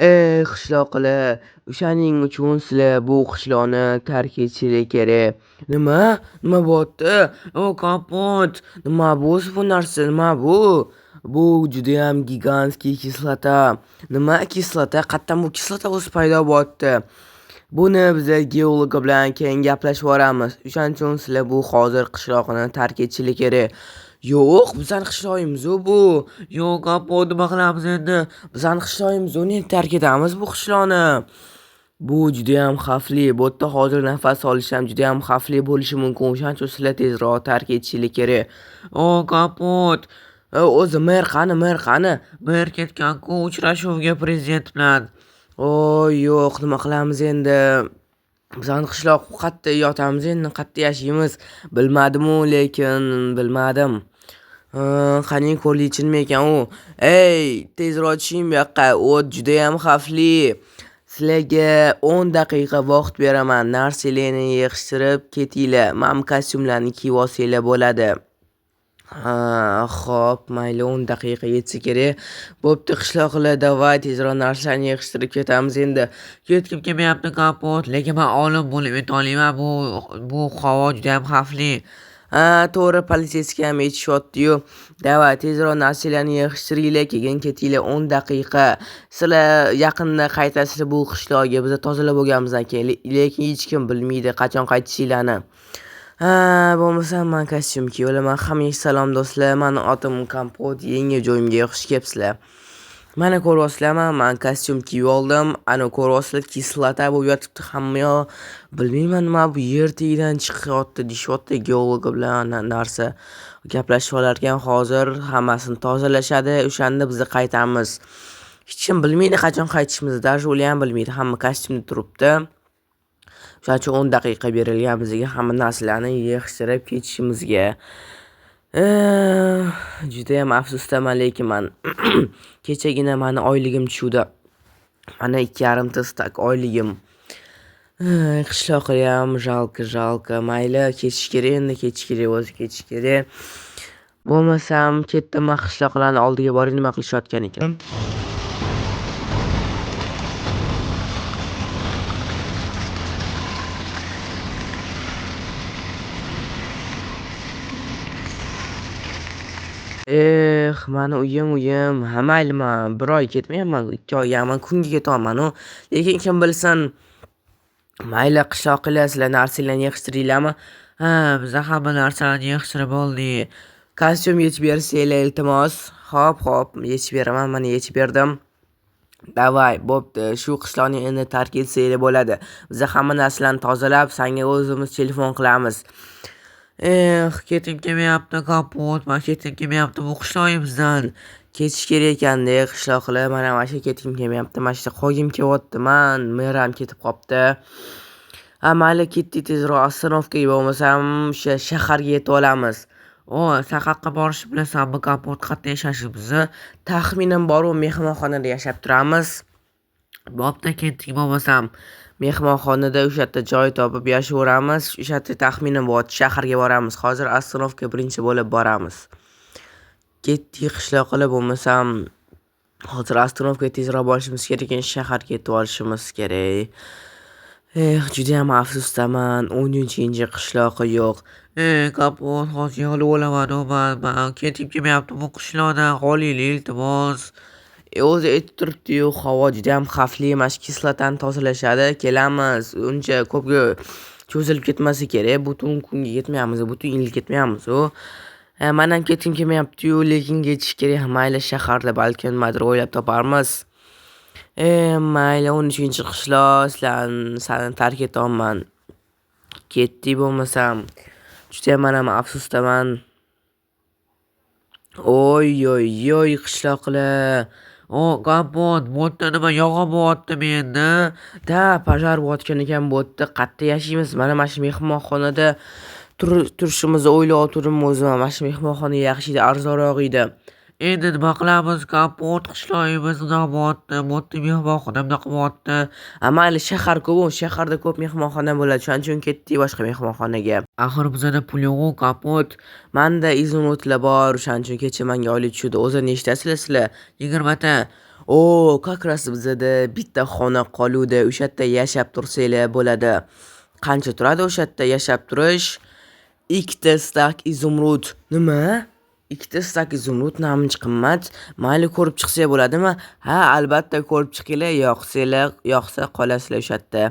Ey qishloqilar, o'shaning uchun sizlar bu qishloqni tark etishinglar kerak. Nima? Nima bo'lyapti? O kompot! Nima bu o'zi bu narsa? Nima bu? Bu judayam гигантский kislota. Nima kislota? Qayerdan bu kislota o'zi paydo bo'lyapti? Buni biza geolog bilan keyin gaplashib yuboramiz. O'shaning uchun sizlar bu hozir qishloqni tark etishinglar kerak. Yo'q, bizani qishlog'imiz-u bu. Yo'q, kompot, nima qilamiz endi? Bizani qishlog'imiz-u, nega tark etamiz bu qishloqni? Bu judayam xavfli. Bu yerda hozir nafas olish ham judayam xavfli bo'lishi mumkin. O'shaning uchun sizlar tezroq tark etishinglar kerak. O, kompot. O'zi mer qani, mer qani? Mer ketgan-ku uchrashuvga prezident bilan. Oy, yo'q, nima qilamiz endi? Bizani qishloq qayerda yotamiz endi, qayerda yashaymiz? Bilmadim-u, lekin bilmadim. Qani ko'rlikchi nima ekan u? Ey, tezroq tushing bu yoqqa. O't judayam xavfli. Sizlarga 10 daqiqa vaqt beraman. Narsalarni yig'ishtirib ketinglar. Mana bu kostyumlarni kiyib olsanglar bo'ladi. Ha, xo'p, mayli 10 daqiqa yetsa kerak. Bo'pti, qishloqlar, давай tezroq narsalarni yig'ishtirib ketamiz endi. Ketgim kelmayapti kompot, lekin men olim bo'lib aytolmayman. Bu havo juda ham xavfli. Ha, to'g'ri, politseyskiy ham aytishyapti-yu. Давай tezroq narsalarni yig'ishtiringlar, keyin ketinglar 10 daqiqa. Sizlar yaqinda qaytasizlar bu qishloqqa, biz tozalab bo'lganimizdan keyin, lekin hech kim bilmaydi qachon qaytishinglarni. Ha, bo'lmasam men kostyum kiyib olaman. Hammaga salom do'stlar. Mani otim Kompot, yangi joyimga xush kelibsizlar. Mana ko'ryapsizlarmi, men kostyum kiyib oldim. Ana ko'ryapsizlar, kislota bo'lib yotibdi hamma yoq. Bilmayman nima bu yer tagidan chiqyapti deyishyapti geolog bilan narsa gaplashib olarkan hozir hammasini tozalashadi. O'shanda biz qaytamiz. Hech kim bilmaydi qachon qaytishimizni, даже ular ham bilmaydi. Hamma kostyumda turibdi. O'shaning uchun 10 daqiqa berilgan bizga hamma narsalarni yig'ishtirib ketishimizga. Judayam afsusdaman, lekin man kechagina mani oyligim tushuvdi. Mana 2,5 ta stak oyligim. Qishloqqa ham жалко, жалко. Mayli, ketish kerak endi, ketish kerak o'zi, ketish kerak. Bo'lmasam ketdim man qishloqlarni oldiga borib nima qilishayotgan ekan. Eh, mani uyim, uyim. Ha, mayli, man 1 oy ketmayapman, 2 oyga, man kunga ketyapman-u. Lekin kim bilsin. Mayli, qishloqilar, sizlar narsalarni yig'ishtiringlarmi? Ha, biz hamma narsalarni yig'ishtirib oldik. Kostyum yechib bersanglar, iltimos. Xo'p, xo'p, yechib beraman, mana yechib berdim. Davay, bo'pti. Shu qishloqni endi tark etsanglar bo'ladi. Biz hamma narsalarni tozalab, senga o'zimiz telefon qilamiz. Eh, ketim kelmayapti kompot, men ketim kelmayapti bu qishlog'imizdan. Ketish kerak ekanda, qishloqlar, mana mana shu ketgim kelmayapti, mana shu qolgim kelyapti, man mer ham ketib qopti. Ha, mayli, ketdik tezroq ostanovkaga, bo'lmasam o'sha shaharga yetib olamiz. O, sen qayerga borishni bilasanmi kompot, qayerda yashashimizni? Taxminan bor-u, mehmonxonada yashab turamiz. Bo'pti, ketdik bo'lmasam. Mehmonxonada o'sha yerda joy topib yashayveramiz. O'sha yerda taxminan bo'lyapti, shaharga boramiz. Hozir ostanovka birinchi bo'lib boramiz. Ketdik qishloqlar, bo'lmasam hozir ostanovkaga tezroq borishimiz kerak, keyin shaharga yetib olishimiz kerak. Eh, judayam afsusdaman. 13-qishloqi yo'q. Ey, kompot, hozir yig'ilib olaman-u man ketgim kelmayapti bu qishloqdan, qolaylik iltimos. O'zi aytib turibdi-yu, havo judayam xavfli, mana shu kislotani tozalashadi, kelamiz. Uncha ko'pga cho'zilib ketmasa kerak, butun kunga ketmayamiz, butun yil ketmayamiz-u. Man ham ketgim kelmayapti-yu, lekin ketish kerak. Mayli, shaharda balki nimadir o'ylab toparmiz. Mayli, 13-qishloq, sizlarni sani tark etyapman. Ketdik bo'lmasam. Judayam man ham afsusdaman. Oy, oy, oy, qishloqlar. O, kompot, bu yerda nima yog'in bo'lyaptimi endi? Da, pojar bo'layotgan ekan bu yerda. Qayerda yashaymiz? Mana mana shu mehmonxonada turishimizni o'ylab o'tirdim o'zim. Mana shu mehmonxona yaxshi edi, arzonroq edi. Endi nima qilamiz? Kompot, qishlog'imiz bunaqa bo'lyapti, bu yerda mehmonxona bunaqa bo'lyapti. Ha, mayli, shahar ko'p, shaharda ko'p mehmonxona bo'ladi. Shuning uchun ketdik boshqa mehmonxonaga. Axir bizada pul yo'q-ku, kompot. Menda izumrudlar bor, o'shaning uchun kecha menga oylik tushdi. O'zi nechtasizlar sizlar? 20 ta. O, как раз bizada bitta xona qoluvdi. O'sha yerda yashab tursanglar bo'ladi. Qancha turadi o'sha yerda yashab turish? 2 стак изумруд. Nima? 2 стак изумруд namuncha qimmat. Mayli, ko'rib chiqsak bo'ladimi? Ha, albatta ko'rib chiqinglar, yoqsanglar, yoqsa qolasizlar o'sha yerda.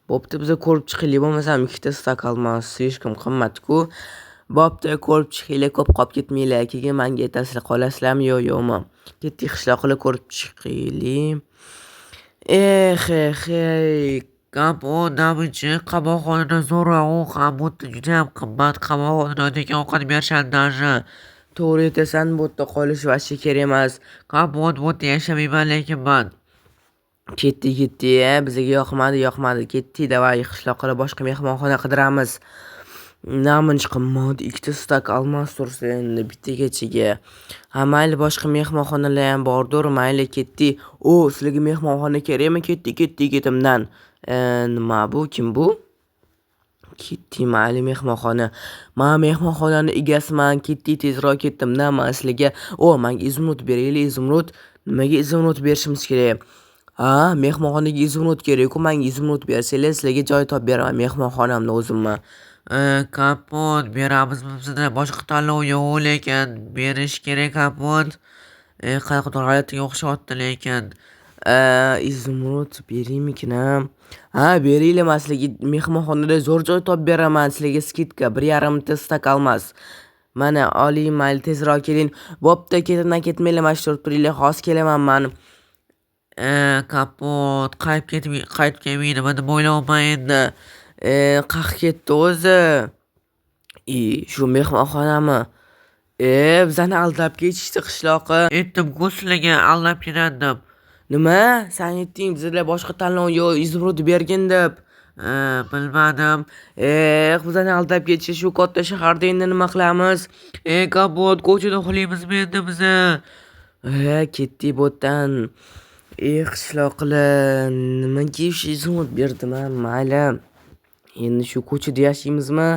Bo'pti, biza ko'rib chiqaylik, bo'lmasam 2 стак алмаз слишком qimmat-ku. Bo'pti, ko'rib chiqinglar, ko'p qolib ketmanglar. Keyin menga aytasizlar, qolasizlarmi yo yo'qmi? Ketdik, qishloqni ko'rib chiqaylik. Eh, eh, ey. Kompot namuncha qamoqxonadan zo'rroq ham bu yerda judayam qimmat qamoqxonada tekin ovqat berishadi даже. To'g'ri aytasan, bu yerda qolish вообще kerak emas. Kompot bu yerda yashamayman lekin man. Ketdik, ketdik, bizga yoqmadi, yoqmadi. Ketdik, давай qishloqqa boshqa mehmonxona qidiramiz. Namuncha qimmat, 2 стак алмаз tursa endi bitta kechaga. Ha, mayli, boshqa mehmonxonalar ham bordir, mayli, ketdik. O, sizlarga mehmonxona kerakmi? Ketdik, ketdik ketimdan. Nima bu? Kim bu? Ketdik, mayli, mehmonxona. Man mehmonxonani egasiman. Ketdik, tezroq ketdimdan man sizlarga. O, menga изумруд beringlar, изумруд. Nimaga изумруд berishimiz kerak? Ha, mehmonxonaga изумруд kerak-ku, menga изумруд bersanglar, sizlarga joy topib beraman mehmonxonamni o'zimni. Kompot beramizmi bizda boshqa tanlov yo'q lekin berish kerak kompot. Qanaqadir g'alatiga o'xshyapti lekin. Изумруд beraymikin? Ha, beringlar, man sizlarga mehmonxonada zo'r joy topib beraman, sizlarga скидка 1,5 ta стак алмаз. Mana oling, mayli, tezroq keling. Bo'pti, ketimdan ketmanglar, mana shu turib turinglar, hozir kelaman man. Kompot qaytib kelmaydi nima deb o'ylayapman endi. Qayerga ketdi o'zi? Shu mehmonxonami? Bizani aldab ketishdi qishloqi. Aytdim-ku sizlarga aldab ketadi deb. Nima? San aytding bizlar boshqa tanlov yo'q, изумруд bergin deb. Bilmadim. Bizani aldab ketishdi shu katta shaharda endi nima qilamiz? Kompot ko'chada uxlaymizmi endi biza? Ketdik bu yerdan. Qishloqlar, nimaga shu изумруд berdim a, mayli. Endi shu ko'chada yashaymizmi?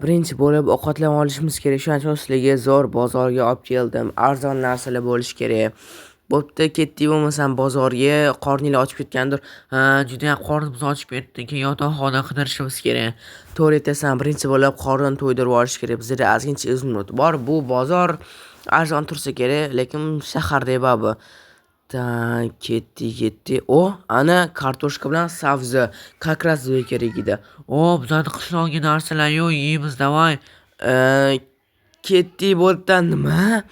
Birinchi bo'lib ovqatlanib olishimiz kerak. Shuning uchun sizlarga zo'r bozorga olib keldim. Arzon narsalar bo'lishi kerak. Bo'pti, ketdik bo'lmasam bozorga. Qorninglar ochib ketgandir. Ha, judayam qornimiz ochib ketdi. Keyin yotoqxona qidirishimiz kerak. To'g'ri aytasan, birinchi bo'lib qorin to'ydirib olish kerak. Bizda ozgincha изумруд bor. Bu bozor arzon tursa kerak, lekin shaharda baribir. Так, ketdik, ketdik. O, ana kartoshka bilan sabzi как раз bizga kerak edi. O, bizani qishloqga narsalar yo'q, yeymiz, давай. Ketdik bu yerdan nima?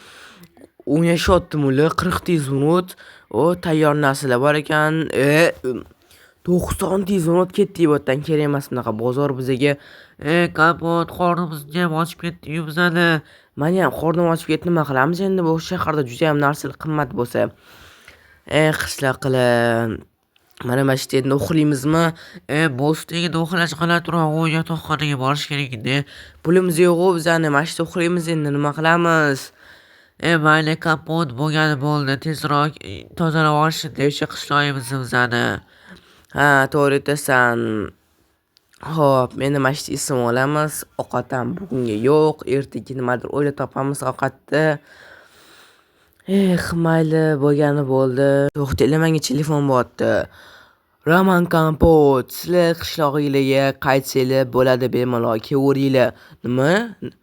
O'ynashyaptimi ular? 40 ta изумруд. O, tayyor narsalar bor ekan. 90 ta изумруд, ketdik bu yerdan. Kerak emas bunaqa bozor bizga. Kompot, qornimiz judayam ochib ketdi-yu bizani. Meni ham qornim ochib ketdi. Nima qilamiz endi bu shaharda juda ham narsalar qimmat bo'lsa. Qishloqlar. Mana shu yerda uxlaymizmi? Most tagida uxlash g'alatiroq, u yotoqxonaga borish kerak edi. Pulimiz yo'q-u bizani. Mana shu yerda uxlaymiz endi, nima qilamiz? Mayli, kompot bo'lgani bo'ldi. Tezroq tozalab olishdi o'sha qishloqimizni bizani. Ha, to'g'ri aytasan. Xo'p, endi mana shu ism olamiz. Ovqat ham bugunga yo'q. Ertaga nimadir o'ylab topamiz ovqatni. Mayli, bo'lgani bo'ldi. To'xtanglar, menga telefon bo'lyapti. Roman Kompot, sizlar qishlog'inglarga qaytsanglar bo'ladi bemalol, kelaveringlar. Nima?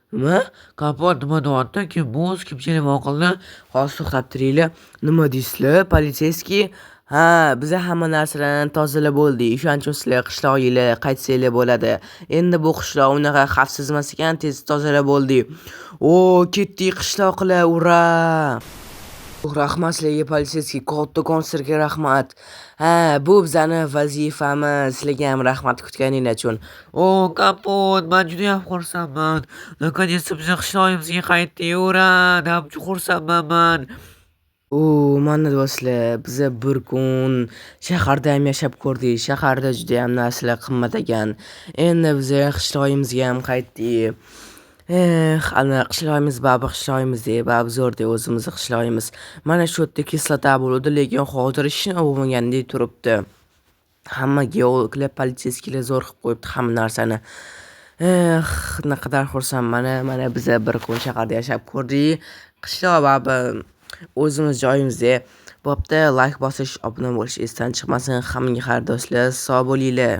Nima? Kompot nima deyapti? Kim bu? Kim telefon qildi? Hozir to'xtab turinglar. Nima deysizlar? Полицейский? Ha, biza hamma narsalarni tozalab bo'ldik. O'shaning uchun sizlar qishlog'inglarga qaytsanglar bo'ladi. Endi bu qishloq unaqa xavfsiz emas ekan, tez tozalab bo'ldik. O, ketdik qishloqlar, ura! Rahmat sizlarga, полицейский, kattakon sizlarga rahmat. Ha, bu bizani vazifamiz. Sizlarga ham rahmat kutganinglar uchun. O, Kompot, man judayam xursandman. Наконец-то biz qishlog'imizga qaytdik, ura! Namcha xursandman man. U, mana do'stlar, biza bir kun shaharda ham yashab ko'rdik. Shaharda judayam narsalar qimmat ekan. Endi biza qishlog'imizga ham qaytdik. Ana qishlog'imiz baribir qishlog'imiz-da, baribir zo'r-da o'zimizni qishlog'imiz. Mana shu yerda kislota bo'ladi, lekin hozir hech nima bo'lmagandek turibdi. Hamma geologlar, полицейский lar zo'r qilib qo'yibdi hamma narsani. Naqadar xursandman. Mana biza bir kun shaharda yashab ko'rdik. Qishloq baribir o'zimiz joyimizda. Bo'pti, like bosish, obuna bo'lish esdan chiqmasin. Hammaga xayr do'stlar, sog' bo'linglar.